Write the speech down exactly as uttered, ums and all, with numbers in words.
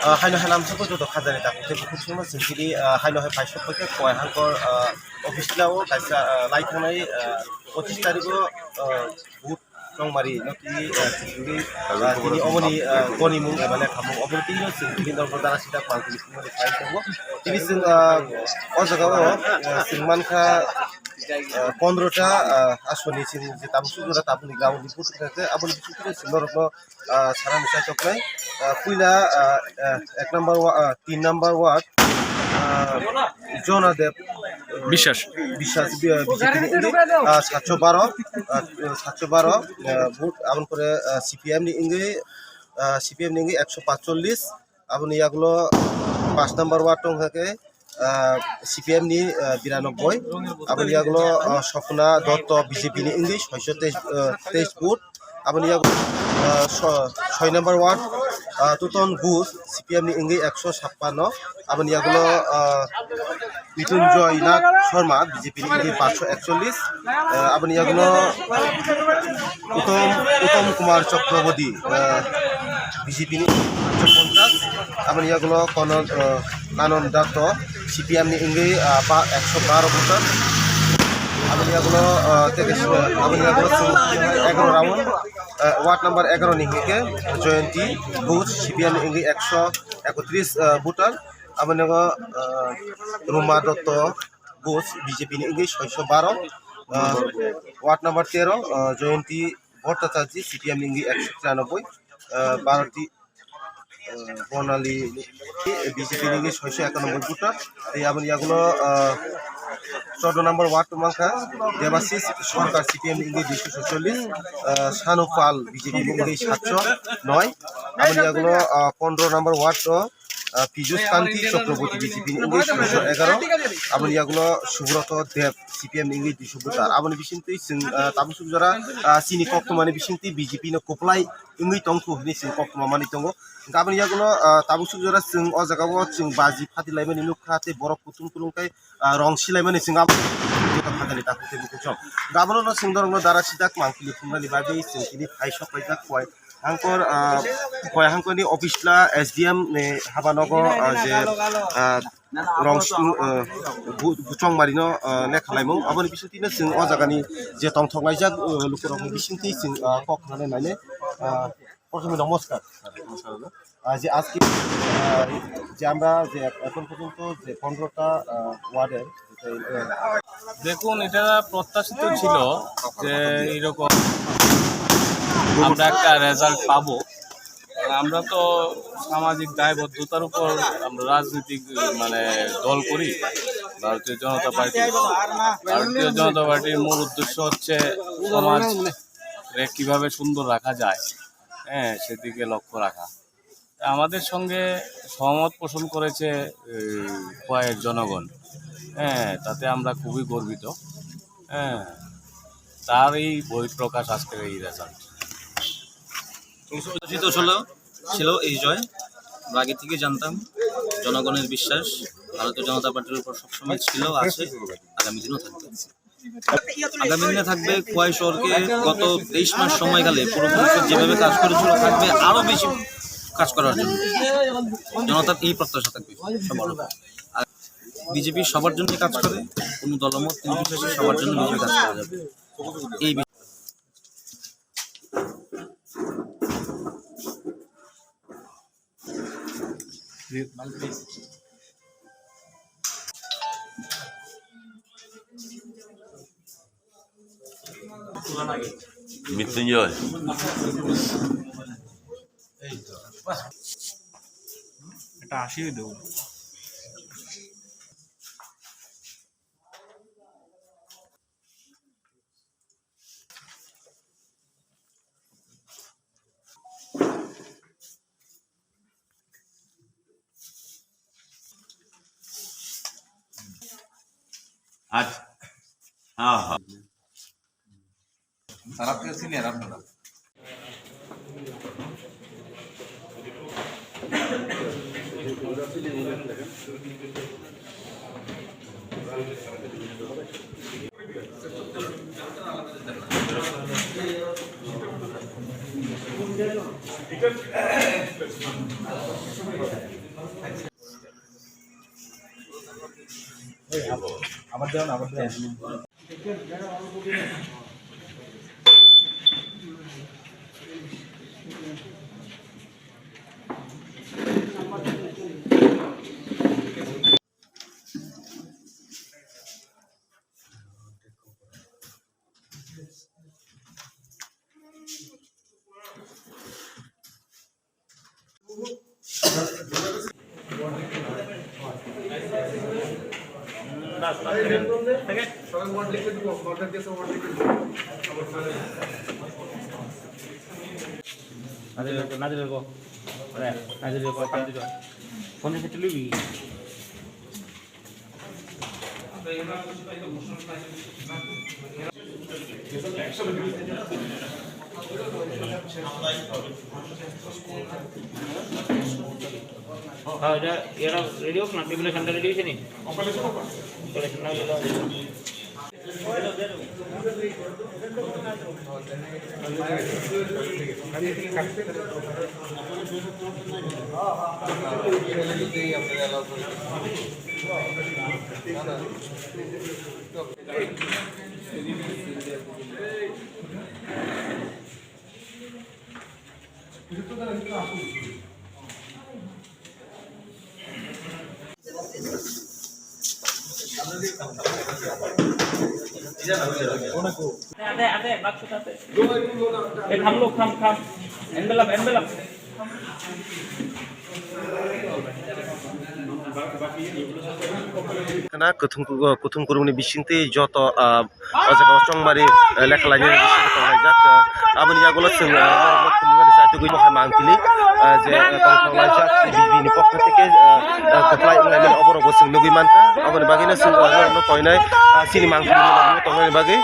Ah, haino hai lamsoko joto khajani takhuk tei bukhuk songno chwng tini, ah, haino hai paisok bai khe Khowai Hangkor, ah, office lao kaisa, ah, lai thangnai, ah, pochish tarikgo, ah, vote chongmari no tini, ah, chwng tini, ah, tini oboni, ah, konimung eba lekhamung oboni tini chwng tini norok dara sida pal tini phunukmani phai tongo. Tini chwng, ah, o jagao, ah, chwng mankha, ah, pondro ta, ah, asoni chwng je tabuk sujura tabukni ground ni vote khe aboni bisingtwi chwng norokno ah, sana mwchai toknai. Ah, puila, ah, ah, ek number wa-, ah, tin number ward, ah, Jona Dev, ah, Biswas. Biswas, bi-, ah, B J P ni wngwi, ah, satsho baro, ah, satsho baro, ah, vote, aboni pore, ah, C P M ni wngwi, ah, C P M ni wngwi ekso pachchollis, aboni yagulo paanch number ward tong khe, ah, C P M ni, ah, biranobboi, aboni yagulo, ah, Sopna Dotto B J P ni wngwi soiso teis, ah, teis vote, aboni yagulo, ah, so-, soi number ward, ah, Tuton Ghosh C P M ni wngwi ekso sappanno, aboni yagulo, ah, Mitunjoy Nath Sharma B J P ni wngwi paanch ekchollis, ah, aboni yagulo Uttom, Uttom Kumar Chakraborty, ah, B J P ni paanch ponchas, aboni yagulo Kono, ah, Kanon Dotto C P M ni wngwi, ah, ba, ekso baro voter. Aboni yagulo, ah, teke, ah, aboni yagulo chwng egaroh round, ah, ward number egaroh ni hwnkhe Jayanti Ghosh C P M ni wngwi ekso ekotris, ah, voter. Aboni yagulo, ah, Ruma Dotto Ghosh B J P ni wngwi soiso baro, ah, ward number tero, ah, Jayanti Bhattacharjee C P M ni wngwi ekso tiranoboi, ah, Bharati, ah, Bonali B J P ni wngwi soiso ekanoboi voter. Tei aboni yagulo, ah, chordo number ward tongmangkha Debashish Sarkar C P M ni wngwi duiso soisollis, ah, Sanu Pal B J P ni wngwi satsho noi. Aboni yagulo, ah, pondro number ward o ah, Piyush Kanti Chakraborty B J P ni wngwi soiso egaroh, aboni yagulo Subroto Deb C P M ni wngwi duiso voter. Aboni bisingtwi chwng, ah, tabuk suk jora, ah, chini koktwmani bisingtwi B J P no kwplai wngwi tongkhu hinwi chwng koktwma manwi tongo. Hwnkhe aboni yagulo, ah, tabuk suk jora chwng o jagao chwng baji phati laimani nukha tei borok kutung kulung khe, ah, rong silaimani chwng abo joto phatani takhuk tei bukhuk song. Hwnkhe abono chwng norokno dara sida kwmang kili phungnani bagwi chwng tini phai sok paijak Khowai Hangkor, ah, Khowai Hangkorni office la S D M ni habanogo, ah, je, ah, rong su-, ah, bu-, buchong marino, ah, lekha laimung. Aboni bisingtwi no chwng o jagani je tongthok laijak, ah, lukurokni bisingtwi chwng, ah, kok khnanai mane, ah, prothome namaskar. Ah, je ajke, ah, je amra je ekhon porjonto je pondro ta, ah, ward er, দেখুন, এটা প্রত্যাশিত ছিল যে এরকম আমরা একটা রেজাল্ট পাবো। কারণ আমরা তো সামাজিক দায়বদ্ধতার উপর আমরা রাজনৈতিক, মানে, দল করি, ভারতীয় জনতা পার্টি। ভারতীয় জনতা পার্টির মূল উদ্দেশ্য হচ্ছে সমাজরে কিভাবে সুন্দর রাখা যায়, হ্যাঁ, সেদিকে লক্ষ্য রাখা। আমাদের সঙ্গে সহমত পোষণ করেছে, এই, খোয়াইয়ের জনগণ। হ্যাঁ, তাতে আমরা খুবই গর্বিত। হ্যাঁ, তার এই বহিঃপ্রকাশ আজকের এই রেজাল্ট। প্রত্যাশিত ছিল, ছিল এই জয়। আমরা আগে থেকে জানতাম, জনগণের বিশ্বাস ভারতীয় জনতা পার্টির উপর সবসময় ছিল, আছে, আগামী দিনও থাকবে। আগামী দিনে থাকবে খোয়াই শহরকে গত তেইশ মাস সময়কালে পৌর পরিষদ যেভাবে কাজ করেছিল, থাকবে আরো বেশি কাজ করার জন্য। জনতার এই প্রত্যাশা থাকবে সবার উপর। আর বিজেপি সবার জন্য কাজ করে, কোনো দলমত নির্বিশেষে সবার জন্য বিজেপি কাজ করে যাবে। এই বিষয়ে মৃত্যুঞ্জয়। এটা আসিয়ে দেবো। আচ্ছা, হ্যাঁ, হ্যাঁ। তারা তো সিনিয়র আপনারা। আবার দেন, আবার দেন। নাজির, নাজির গো। আরে, নাজির গো, নাজির গো। ফোন থেকে তুলিবি? হ্যাঁ, এটা, এরা রেডি হোক না, টেবিলের সামনে রেডি হয়েছে নি? অপারেশন না হলে ए, थाम लोग, थाम, थाम। Envelope, envelope। Khna kuthum, kuthum kurumni bisingtwi joto, ah, o jaga o chongmari, eh, lekha lainani bisingo tonglaijak. Eh, aboni yagulo chwng, eh, norokno phunuknani chaitugwi bo hai mangpili, eh, je, eh, tongthok laijak, B J P ni pokho theke, eh, eh, kwplai wnglaimani oborokbo chwng nugwi mankha. Aboni bagwino chwng, eh, norokno toinai, ah, chini mangpili ni logi tongnani bagwi.